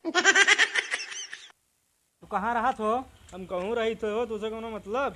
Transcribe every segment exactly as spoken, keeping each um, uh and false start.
तू कहाँ रहत हो? हम कहूँ रहित हो, तुझे कौनो मतलब?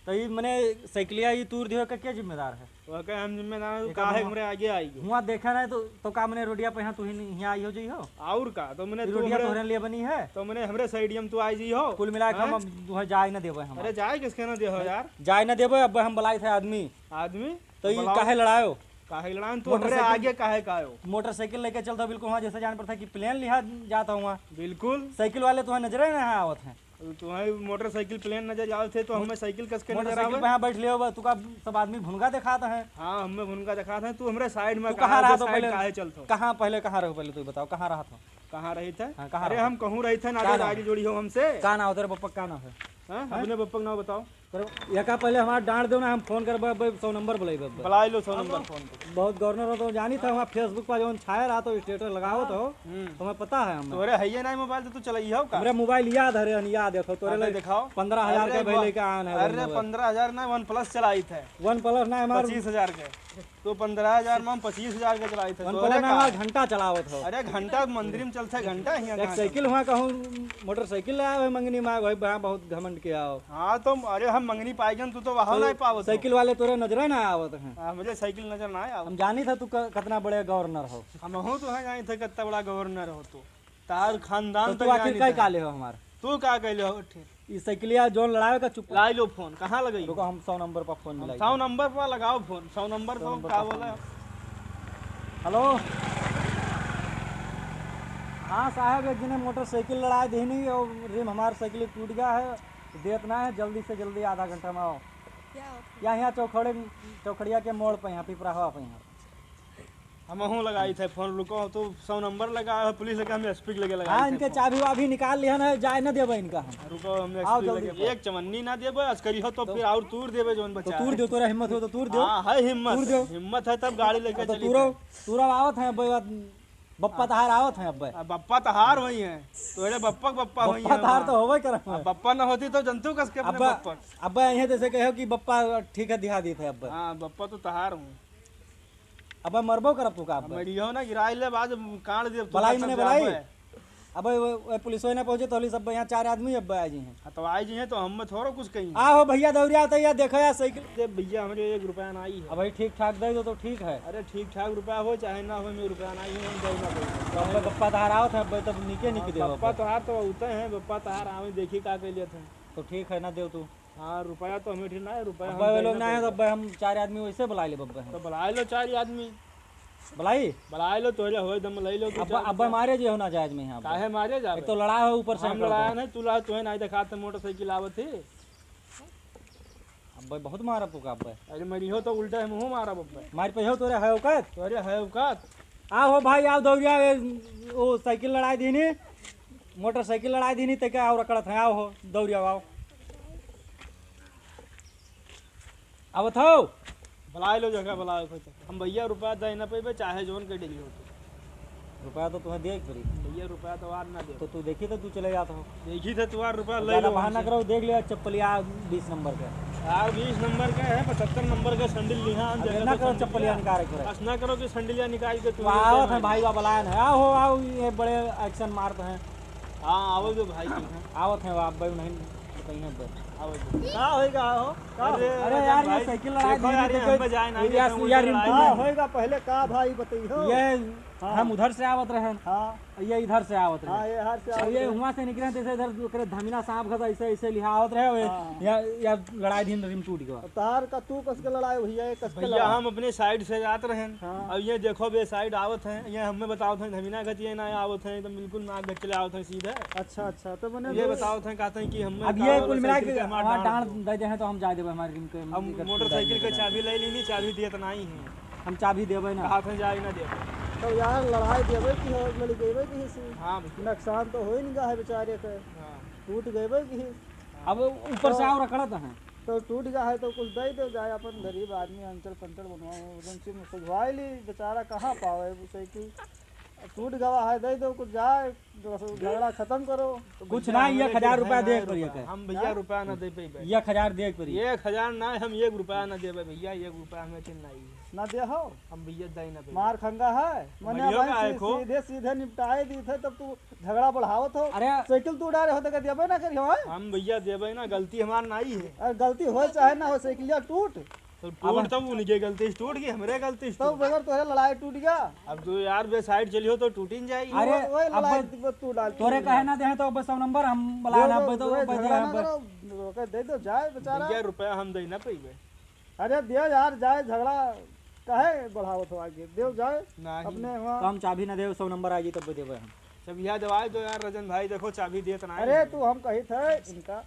तो ई मने साइकिलिया ई तूर दियो का के जिम्मेदार है? वह के हम जिम्मेदार हूँ, एक काहे हम हमरे आगे आई हो? हुआ देखा नहीं तो, तो का मने रोडिया पे यहाँ तू ही नहीं, यहाँ आई हो जी हो? और का? तो मने ई तू रोडिया हमरे तोहरे लिए बनी है? तो मने हमरे साइडिया में तू आई जी हो? कुल मिला के हम हैं? अब तुहे जाए न देबे हम। अरे जाए किसके ना दे हो यार? जाए न देबे, अब हम बुलाई थे आदमी। आदमी? तो ई बुलाओ। काहे लड़ायो? काहे लड़ान? तू हमरे मोटरसाइकिल आगे काहे का आयो? मोटरसाइकिल लेके चलता बिल्कुल वहाँ जैसे जान पड़ता कि प्लेन लिहा जाता हुआ। बिल्कुल। साइकिल वाले तुहे नजरे ना आवत हैं। तुम्हारी मोटरसाइकिल प्लेन नजर आवत है तो हमें साइकिल कस के नजर मोटरसाइकिल आवे? पे यहाँ बैठ लियो बा, तू का सब आदमी भुनगा दिखाता है। हाँ, हमें भुनगा दिखाता है, तू हमरे साइड में तू कहाँ कहाँ रहा हो, तो साइड पहले? काहे चलत हो? कहाँ पहले, कहाँ रहो पहले तू बताओ, कहाँ रहा था? कहाँ रही थे? हाँ, कहाँ अरे रहा हम था? कहूँ रही थे ना, का नाम? गाड़ी जोड़ी हो हमसे। का नाम हो तेरे पप्पा, का नाम है? हाँ? हाँ? अपने पप्पा का नाम बताओ। पर यका पहले हमार डांट दो ना, हम फोन करबे, अब सौ नंबर बुलाइबे अब। बुलाई लो सौ नंबर फोन पे। बहुत गवर्नर हो तो जानी था, वहाँ Facebook पर जौन छाया रहा तो स्टेटस लगावत हो, हम्म। तो हमें पता है हमें। तोरे है ये नहीं मोबाइल तो तू चलाई हो का? हमरे मोबाइल याद है रे, याद है, तो तोरे अबे ले दिखाओ। पन्द्रह हजार अरे के भाई बा-, लेके आन है अरे भाई मोबाइल। पन्द्रह हजार ना, OnePlus चलाइत है। OnePlus ना हमार पच्चीस हजार के। तो पन्द्रह हजार में हम पच्चीस हजार के चलाइत है। OnePlus तोरे ना का? हमार घंटा चलावत हो। अरे घंटा मंदिर में चलता है, घंटा हियाँ एक कहाँ साइकिल चलता है? वहाँ कहूँ मोटरसाइकिल लाया है मंगनी माँ भाई, वहाँ बहुत घमंड किया हो। हाँ, तो अरे, हम मंगनी पाई गन, तू तो वहाँ तो नहीं पावत हो। साइकिल वाले तोरे नजरे ना आवत हैं। हाँ, मुझे साइकिल नजर ना आवत। हम जानी था तू क-, कितना बड़े गवर्नर हो। हमहू तो है जानी थे कितना बड़ा गवर्नर हो तू। तार खानदान तो तक तू आखिर जानी कई थे। काले हो हमार? तू का कहले हो? ठीक। ई साइकिलिया जोन लड़ावे का चुप। लाई लो फोन, कहाँ लगाई? रुको, हम सौ नंबर पर फोन हम मिलाई। सौ नंबर पर लगाओ फोन, सौ नंबर सौ पर नंबर का पर बोले? फोन। हेलो। हाँ साहब, एक जने मोटरसाइकिल लड़ाए देहनी और रिम हमार साइकिल टूट गया है, देत ना है, जल्दी से जल्दी आधा घंटा में आओ। क्या हो? यहाँ, यहाँ चौखड़े, चौखड़िया के मोड़ पे यहाँ, पिपराहवा पे यहाँ। हमहूँ लगाई थे फोन, रुको, तो सौ नंबर लगा है, पुलिस लगे, हम SP के लगे लगाई हाँ, थे इनके फोन। चाबी वाबी निकाल लिया ना, जाए ना देबे इनका हम। रुको, हम आओ SP जल्दी लगे। से। एक चवन्नी ना देबे, अस्करी हो तो तो फिर और तूर देबे जौन तो बचा तूर है। दो, तोरा हिम्मत हो तो तूर दो। हाँ, है हिम्मत। तूर दो। हिम्मत है तब गाड़ी लेके तो चली तूरो, थे। तूरो आवत है, अब बात बप्पा तहार आवत हैं अब्बे। अब बप्पा तहार होई हैं, तोरे बप्पा के बप्पा होई बप्पा हैं तहार वहाँ। तो होबे करत अब हैं। बप्पा न होती तो जनतू कस के अपने अब्बे, बप्पा। अब्बे यहाँ जैसे कहो कि बप्पा ठीक है, दिहा दी थे अब्बे। हाँ, बप्पा तो तहार हूँ। अब्बे मरबो करब तू का अब अब्बे? मरियो ना, गिराई ले, बाद काट दे, तू बलाई मने बलाई। अब्बे वो, वो पुलिस ना पहुँचे तो होली सब यहाँ चार आदमी अब्बे आ जी हैं। हाँ, तो आई जी हैं तो हम थोड़ा कुछ कहीं। आ हो भैया दौड़िया तो यार देखो यार साइकिल। दे भैया, हमरे एक रुपया ना आई है। अब भाई ठीक ठाक दे दो तो ठीक है। अरे ठीक ठाक रुपया हो चाहे ना हो, मेरे रुपया ना आई है, हम दे ना दे। तो अब बप्पा तहार आवत है, अब तब नीके नीके हाँ, दे बप्पा तहार तो उते हैं, बप्पा तहार आवे देखी का कह लेत हैं। तो ठीक है ना देव तू। हाँ, रुपया तो हमें ठीक ना है, रुपया अब हम वे दे लोग ना ना है तो दे। अब हम चार आदमी वैसे बुला ले बब्बे हैं। तो बुला लो चार आदमी। बुलाई? बुला लो, तोरे होए दम बुलाई लो, तू अब, चार अब रुपया। मारे जे हो ना जायज में यहाँ अब। काहे मारे जावे? एक तो लड़ा हो ऊपर से हम लड़ा नहीं, तू लड़ा, तू है नहीं दिखाते मोटरसाइकिल आवत है। अब्बे बहुत मारब तू का अब्बे। अरे मरिहो तो उल्टा है, मुँह मारब अब्बे। मार पे हो तोरे है औकात? तोरे है औकात? आओ हो भाई, आओ दौड़िया, ए, ओ साइकिल लड़ाई दीनी, मोटरसाइकिल लड़ाई दीनी, ते क्या और अकड़त है, आओ हो, दौड़िया आओ। आवत हो? बुलाए लो जगह, बुलाए कोई तो। हम भैया रुपया दे ना पेबे, चाहे जोन के डेली हो तो। रुपया तो तुम्हें देख पड़ी। भैया रुपया तो आर ना दे। तो तू देखी तो तू चले जाता हो। देखी थे तुम्हार रुपया ले ज्यादा लो बहाना हमसे। करो, देख लिया चप्पलिया बीस नंबर के। यार बीस नंबर के है, पचहत्तर नंबर के सैंडल लिहा हम अब जगह ना पे करो, सैंडल चप्पलिया लिहा। निकाल के रख। बस ना करो कि सैंडलिया निकाल के तू वो आवत है भाई, वो बुलायन है। आओ हो, आओ, ये बड़े एक्शन मारते हैं। हाँ, आओ जो भाई की हैं। आवत है, आप भाई नहीं बताइए अब। आओ जो। का होई का हो? का अरे, अरे यार, ये भाई, साइकिल लड़ा देखो दी, यार, ये देखो, हम बजाए ना, ये देखो, यार, उल्टे यार, लड़ाए हाँ, ना। होएगा, पहले का भाई बताइयो। ये हाँ। हम उधर से आवत रहन। हाँ। ये इधर से आवत रहे। हाँ, ये हर से और आवत ये रहे। हुआं से निकले, जैसे इधर ओकरे धमिना सांप घसा ऐसे, ऐसे लिहा आवत रहे, हाँ। या, या लड़ाई दिन रिम टूट गया। तार का तू कस के लड़ाए भैया, ये कस के भैया, लड़ाए। हम अपने साइड से जात रहे हैं। हाँ। अब ये देखो, बे साइड आवत हैं, ये हमें बतावत हैं, धमिना घस ये ना आवत हैं, एकदम बिल्कुल नाक घस चले आवत हैं सीधे। अच्छा, अच्छा, तो मने ये दो बतावत हैं, कहते हैं कि हमें अब का ये वाला कुल मिला साइकिल के के हमार हमार डांड डांड दे दे हैं, तो हम जाए देबे हमारी रिम के, हम रिम के मोटरसाइकिल के चाबी ले लीनी, चाबी दिए तो नहीं है। हम चाबी देबे ना। हाथ में जाए ना देबे। तो यार लड़ाई देबे की हो, लड़ गए की हो सी। हाँ भैया। नुकसान तो हो ही नहीं गया है बेचारे के। हाँ। टूट गए की। हाँ। अब ऊपर से तो और अकड़त हैं। तो टूट गया है तो कुछ दे दे जाए, अपन गरीब आदमी अंचल पंचल बनवाओ, उधर से सजवाई ली, बेचारा कहाँ पावे वो साइकिल। टूट गवा है, दे दो कुछ जाए, झगड़ा खतम करो। तो कुछ भैया, ना, हमरे एक हजार रुपया देख परी। हम भैया रुपया ना दे पइबे। एक हजार देख परी। एक हजार ना, हम एक रुपया ना देबे भैया, एक रुपया हमें चिन्ह नहीं है। ना दे हो? हम भैया दे ना पइबे। मार खंगा है, मने मरियो भाई का सी-, आए खो। सीधे सीधे निपटाए दी थे, तब तू झगड़ा बढ़ावत हो। अरे। साइकिल तू उड़ा रहे हो तो देबे ना करियो, हैं? हम भैया देबे ना, गलती हमार नहीं है। अरे गलती हो चाहे ना हो, साइकिलिया टूट। तो टूट अब तब उनके गलती से टूट गई, हमरे गलती से तब टूट। बगैर तोहरे लड़ाई टूट गया। अब तू यार बे साइड चली हो तो टूट ही न जाई। अरे, वो, वो अब लड़ाई बस तू डाल तोरे कहे ना दे तो बस सौ नंबर हम बुला दे ना, दो, अब तो वो बस झगड़ा ना अब करो, ओके दे दो, जाए बेचारा। भैया रुपया हम दे ना पइबे। अरे दिया यार, जाए झगड़ा काहे बढ़ावत हो आगे, देव जाए नहीं। अपने वहाँ। तो हम चाबी ना देव, सौ नंबर आ जाई तब देबे हम। चाबिया देवाए दो यार रजन भाई, देखो चाबी देत ना अरे है। तू हम कही थे इनका।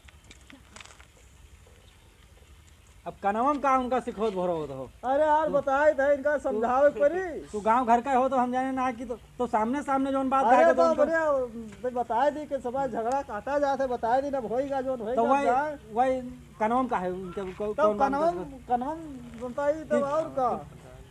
अब कनवा में का उनका सिखोत भरो होत हो? अरे यार, तू बताए थे, इनका समझावे के पड़ी। तू गांव घर का हो तो हम जाने ना कि तो, तो सामने सामने जौन बात अरे कहे तो तो उनको अपने बताए दी कि सब झगड़ा काटा जात है, बताए दी ना होइगा जौन तो होइगा वही, जाए। वही कनवा में का है उनके को-, तब कौन बात कनवा करते? में, कनवा में बताई तब कि और का?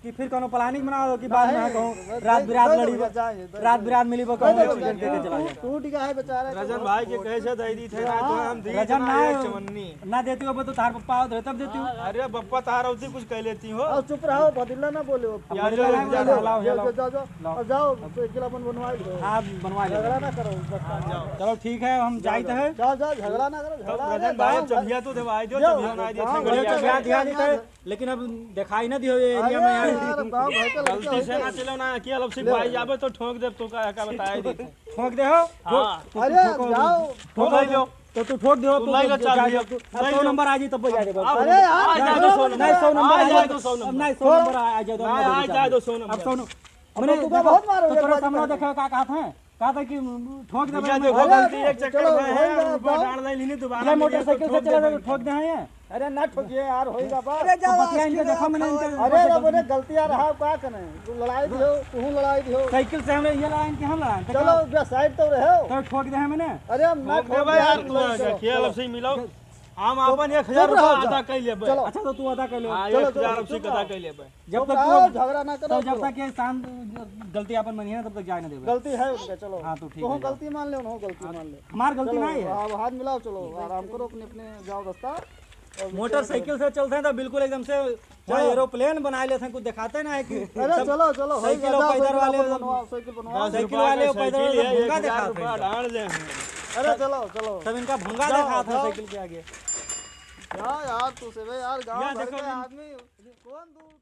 कि फिर कौनो प्लानिंग बनाओ कि बाद में नहीं, कहूँ बस रात दे, बिरात दे दो लड़ी, भैया, जाए, दे दो। रात बिरात मिली, वो कहूँ दे दो, एक्सीडेंट करके चला जाए। टूट गया है बेचारा। रजन भाई के कैसे दे दी थे ना, तो हम दी रजन ना ना है, चवन्नी। ना देती हो तो तार पप्पा होत रहे तब देती हो। अरे पप्पा तार होती कुछ कह लेती हो। और चुप रहो, बदला ना बोले हो। अब बदला ना बोले, जाओ, जाओ, जाओ, जाओ। जाओ, जाओ, साइकिल अपन बनवा लो। हाँ, बनवा लो। झगड़ा ना करो, बस। हाँ, जाओ। चलो ठीक है, हम जाओ, जाइत जाओ। है। जाओ, जाओ, झगड़ा ना करो, तब झगड़ा रजन ना भाई, करो। चबिया तो देवाई दियो, जाओ, चबिया ना दियो, जाओ, चबिया जाओ, जाओ। जाओ। लेकिन अब देखाई ना दियो ये एरिया अरे में यार। यार, अब गाँव भर के लड़के गलती से होते ना हैं। चलो ना, कि अलग से अरे। भाई जाबे तो ठोक दे, तो का, का बताए दी। ठोक दे हो? हाँ। ठोक, अरे, ठोक, जाओ। ठोक ले लो। तो तू ठोक दे हो, तू तू ले लो, तो चाबी जा, लो। तू, अब ले सौ लो। नंबर आ जाई तब जा दे। अरे यार, आ जाए तो सौ नंबर। नहीं, सौ नंबर आ जाए तो सौ नंबर। नहीं, सौ नौ। नंबर आ, आ जाए तो ना, आ जाए तो सौ नंबर। अब सौ नौ। तो मैंने तू का देखो, बहुत मारो तो एक तोरा बार सामने देखो। देखो का कहत है? कहा था कि ठोक दे भैया, भाई, देखो, अरे, गलती एक चक्कर चलो, में है, भाई, ऊपर जाओ। डाल दे, लेकिन दोबारा ये मिली तो मोटरसाइकिल से ठोक दे चला भाई। तो ठोक दे हैं। अरे ना ठोकिए यार, होइगा बस। अरे तो जाओ, बतिया आज इनका के देखो, मैंने बाद इनका अरे, अब उन्हें गलतियाँ रहा, का करें? तू लड़ाई दियो, तू लड़ाई दियो। साइकिल से हमने ये लड़ाई कि हम लड़ाई, तो चलो, क्या? बे, साइड तो रहे हो। तो ठोक दे हैं मैंने। अरे, हम ना ठोक दे ठोक भाई, यार, यार, तू तू आ जा, चलो, खेल चलो। अब से ही मिलो। हम तो अपन एक हजार चुप रहो, रुपया अदा जाओ। कर लेबे। चलो। अच्छा, तो तू अदा कर ले। हाँ, चलो, एक हजार चलो, अब से चुप अदा रहो। कर लेबे। जब तो तक तू आओ, झगड़ा ना करो, तो जब चुप रहो। तक ये शांत गलती अपन मनिहे ना, तब तक जाए ना देबे। गलती है उनका, चलो। हाँ, तो ठीक तुम है, जाओ। गलती मान ले, उन्हों गलती मान ले। हमार गलती चलो, नहीं है। अब हाथ मिलाओ, चलो, आराम करो, अपने, अपने जाओ रास्ता। और मोटरसाइकिल से चलते हैं तो बिल्कुल एकदम से चाहे हाँ। एरोप्लेन बनाए लेते हैं, कुछ दिखाते ना है कि अरे सब चलो, चलो, हो साइकिल गया, और जाओ, पैदल साइकिल वाले अपन बनवाओ, साइकिल बनवाओ। दस साइकिल रुपया वाले के और पैदल साइकिल वाले है, एक भूंगा हजार दिखाते रुपया हैं। डाल दे। अरे चलो, चलो। सब इनका भूंगा जाओ, दिखाते हैं जाओ। साइकिल के आगे। क्या यार, तू से बे यार, गाँव या भर देखो के ना। आदमी कौन दूर